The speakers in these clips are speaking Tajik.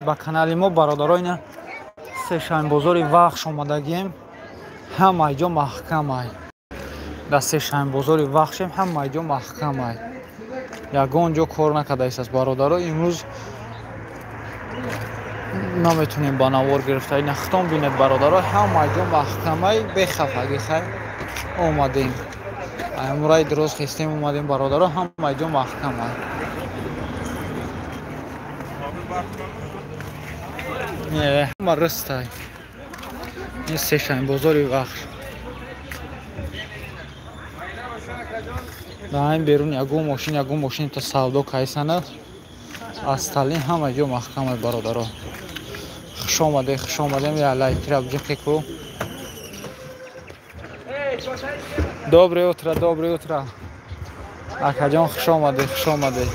Ба канали мо бародаро ина сешанбозори Вахш омадагием. Ҳамаи ҷо маҳкамай. Дар сешанбозори Вахшем, ҳамаи ҷо маҳкамай. Ягон ҷо кор накардаистааст бародаро. Имрӯз наметунем ба навор гирифта. Ина хитом бинед бародаро, ҳамаи ҷо маҳкамай, бехафагӣ хай омадем. Амраи дуруст хестем омадем бародаро, ҳамаи ҷо маҳкамай. Ҳама рыстай. Ин сешанбозори Вахш. Дар ин берун ягон мошин та савдо кайсана. Аз Сталин ҳама ҷо маҳкамай бародаро. Хуш омадед, хуш омадем. Я лайкира бҷиқе ку. Доброе утро, доброе утро. Акаҷон хуш омадед, хуш омадед.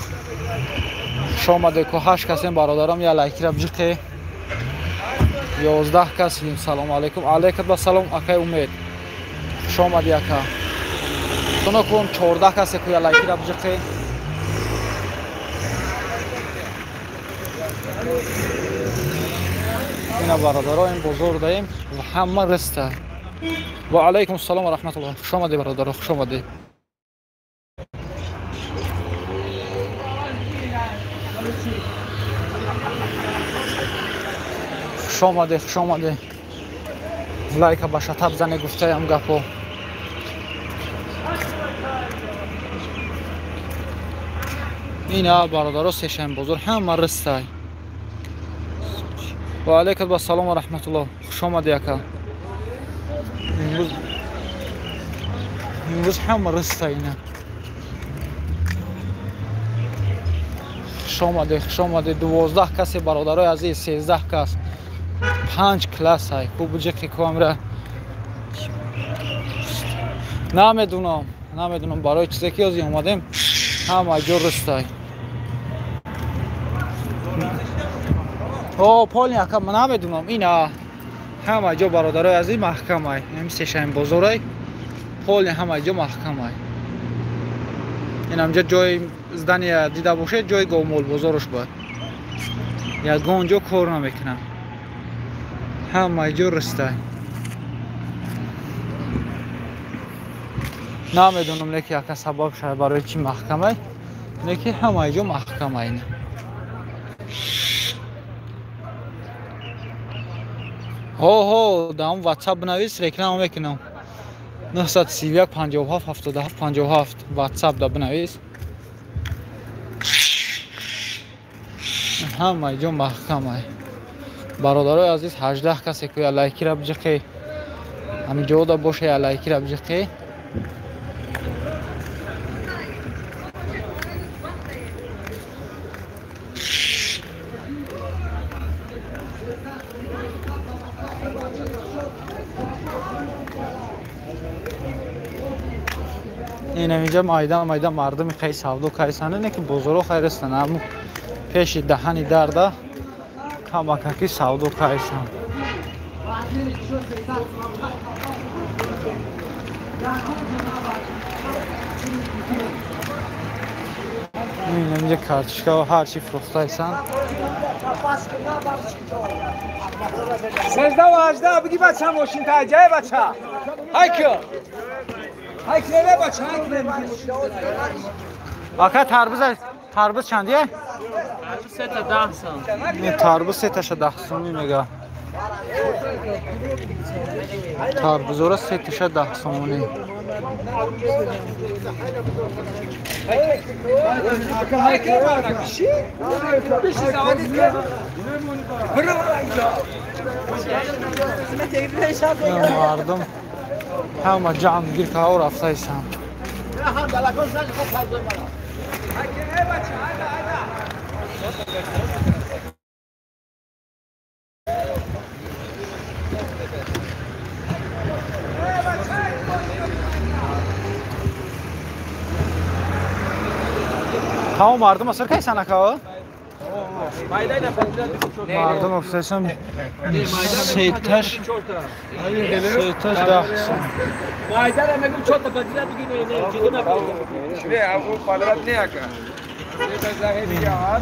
Хуш омадед ку. 8 касем бародарам, я лайкира бҷиқе. 11 касем. Салом алейкум. Алейкум ассалом акай Умед. Хуш омадӣ ака. Тунокун 14 касе ку я лайкира бҷиқе. Ина бародаро ин бозор даем ва ҳама рыста. Ва алейкум ассалом ва раҳматуллоҳ. Хуш омадед бародаро, хуш омадед. Хуш омадед, хуш омадед. Лайка ба шатаб зане гуфтаям гапо. Ина бародаро сешанбозор ҳама рыстай. Ва алейкум ассалом ва раҳматуллоҳ. Хуш омадӣ ака. Имрӯз ҳама рыстай ина. Хуш омадед, хуш омадед. 12 касе бародарои азиз, 13 кас. 5 класс ай. Ку буҷиқи ку амра. Намедунам, намедунам барои чизе ки ози омадем, ҳама ҷо рыстай. О, поли ака, намедунам. Ина ҳама ҷо бародарои азиз маҳкамай. Ин сешанбозорай. Поли ҳама ҷо маҳкамай. Ин ҳамҷо ҷои здания дида бошед, ҷои говмолбозорш буд. Ягон ҷо кор намекунам. Ҳама ҷо рыстай. Намедонам леки ака сабаб шай барои чӣ маҳкамай, леки ҳама ҷо маҳкамай. Ҳо, дар WhatsApp бинавис, реклама мекунам. 931 57 77 57 WhatsApp да бинавис. Ҳама ҷо маҳкамай. Бародарои азиз, 18 касе ку я лайкира бҷиқе. Ҳамин ҷо да боша я лайкира бҷиқе. Ин ҳаминҷа майда майда мардуми хай савдо кайсана, не ки бозоро хайрастан, аммо пеши даҳани дарда камакаки савдо кайсан. Ин ҳаминҷа картошка ва ҳар чи фурӯхтайсан. 13 و 18 بگی بچه ماشین تاجه بچه. هایکو. Ака тарбуз чандия? Тарбуз 3 та 10 сом. Тарбуз 3 таша 10 сомӣ мега. Тарбузора 3 таша 10 сомонӣ. Мардум ҳама ҷамъ гир као рафтаистанд. Тамом мардум асар кайсан акао? Мардум афтайсан сеташ 10 сом.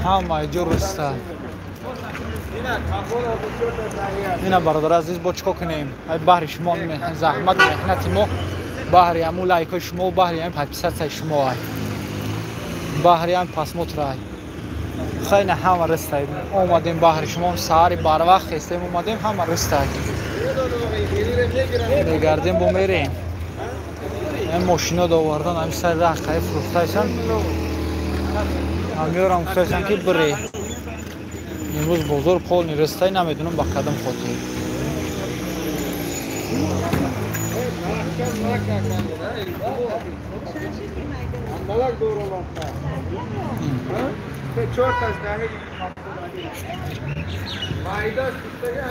Ҳамаи ҷо рӯста. Ина бародар азиз, бо чикор кунем? Ай баҳри шумо заҳмат меҳнати мо, баҳри ҳамун лайкҳои шумо, баҳри ҳамин подписатсияи шумо ай. Баҳри ҳам просмотр ай. Хайна ҳама рестай. Омадем баҳри шумо саҳари барвақт хестем омадем ҳама рестай. Мегардем бо мерем. Ин мошино довардан ҳамин сари раҳ қай фурӯхтаисан. Ҳамёрам гуфтаисан ки бире. Имрӯз бозор полни рестай, намедонам ба кадом хотир.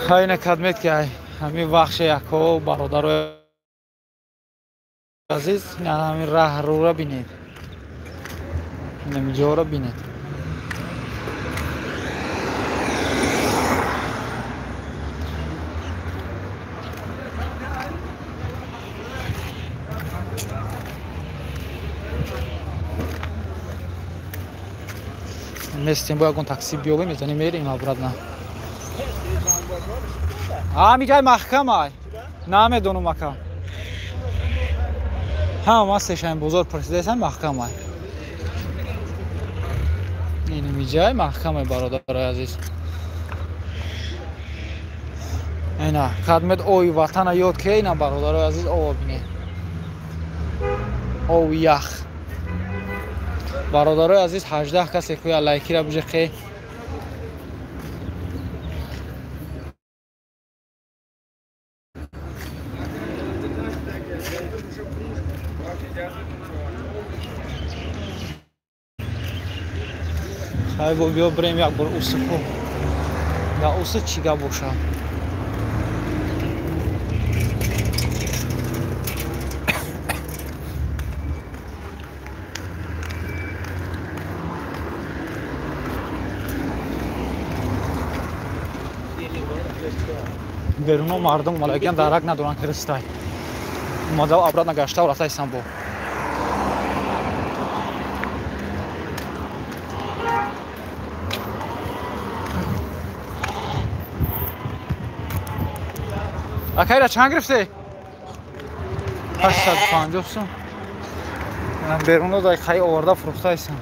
Хайна кадмет ки ҳамин вахше яко бародарои азиз, ҳамин раҳ рӯра бинед. Инамиҷоро бинед. Местем бо ягон такси биёбем, мезанем мерем обратно. Ҳами ҷай маҳкам ай. Намедонам ака. Ҳама сешаин бозор пурсидаесам маҳкам ай. Инами ҷай маҳкам ай бародарои азиз. Ина кадмет ои ватана ёд ке ина бародарои азиз ова бинед. Ови ях. Бародарои азиз 18 касе куя лайкира бижеқе. Хай бо биё бирем як бор усуфу. Да усы чӣ гап боша? Беруно мардум малакиян дарак надоранд ки рестай. Омада обратно гашта рафтаистам бо. Акайра чанд гирифте? 850 сум. Беруно дай хай оварда фурӯхтаистам.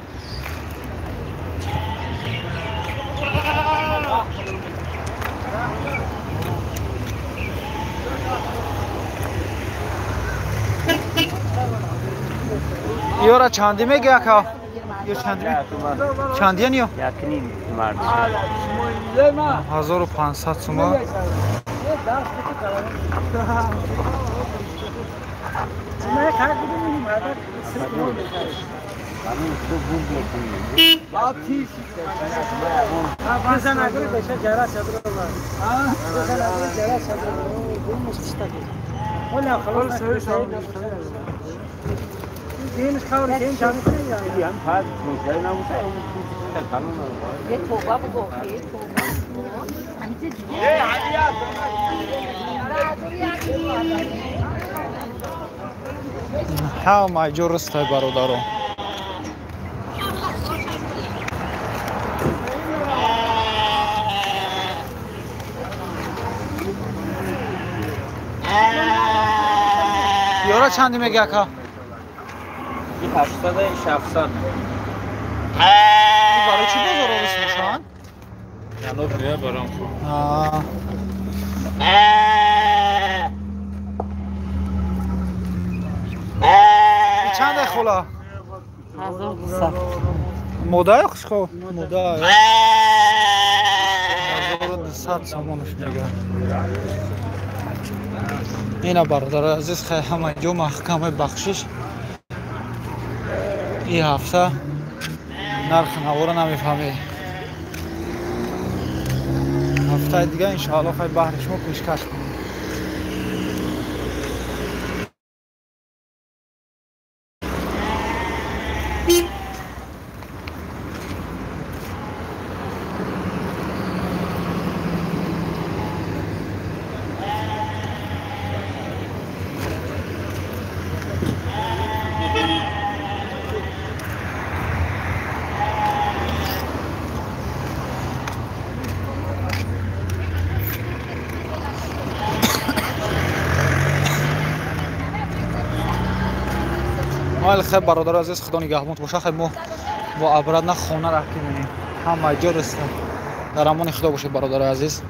Ёра чанди меги ака? Ё чанди? Чандия ниё? Якним мард. 1500 сума. Ҳама ҷо рустай бародаро. Ёра чанди меги ака? 800 700. Барои чӣ бозор орис мешаванд? Яноб мея барам хуб. Чанд хола? 1200. Мода ё хушхо? Мода. 1200 сомонаш мега. Ина бародар азиз, хай ҳама ҷо маҳкамаи бахшиш. Ин ҳафта нархи навора намефаҳмед. Ҳафтаи дига иншоалло хай баҳри шумо пешкаш кунем. Майли, хеб, бародари азиз, Худо нигаҳбонт боша. Хеб, мо бо обратно хона рафтем. Ҳама ҷо раста. Дар амони Худо бошед, бародари азиз.